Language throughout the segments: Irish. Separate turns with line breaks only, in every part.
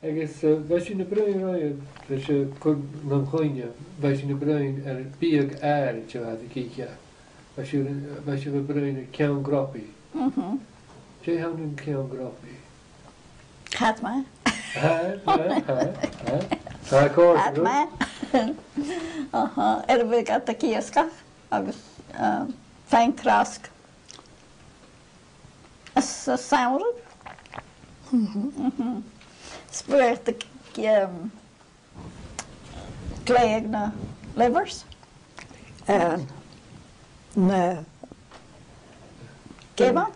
Agus bheidh sí na broinn roimhe leis a cur na gcoinne, bheidh sí na broinn ar bíog air de bheith ag oíche. Bheidh sí bheidh sí na broinn ar ceann grupaí. Cé hann an ceann grupaí?
Cad mé?
Ha, ha, ha, ha. Ha, cóir
Cad mé? Aha, ar a bheidh at a ciascach agus féin trasc. Sa samhradh spreagtar glaodh na livers.
Na.
Géabán?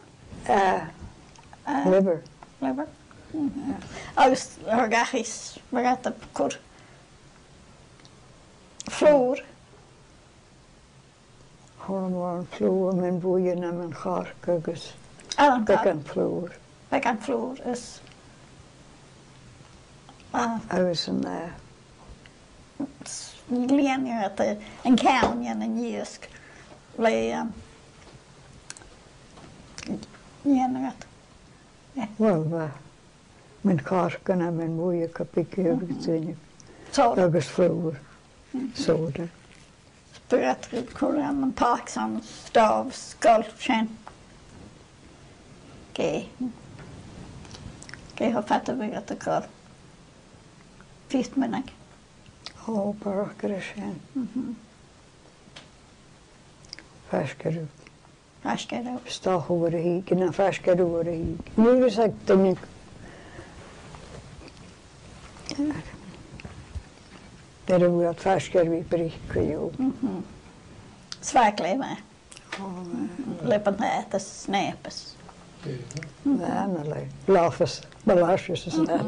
Liver.
Liver. Agus ar gach aois mar ata cur phlúr.
Chuireamar an plúr, min bhuidhe ná min chairc agus beagán plúr.
Beagán plúr is.
Agus an.
Líonadh an ceann dhen an iasc le dhéanamh.
Bhuel, bheadh min chairc ná min bhuidhe cupící agus duine agus plúr, soda.
Spreagtar cúram an táicsan stábh scoil sin. Cé cé chomh fada a bhí agat ag dul? Fíos minic.
Ó, barrachaire sin. Feiscearú.
Feiscearú.
Stách uair a thíg, ná feiscearú uair a thíg. Ní raibh ag duine ar a bhfuil feiscearú brí cuiú.
Svaik le mé. Le an hat is snap is.
Na le láfas, molasses is that.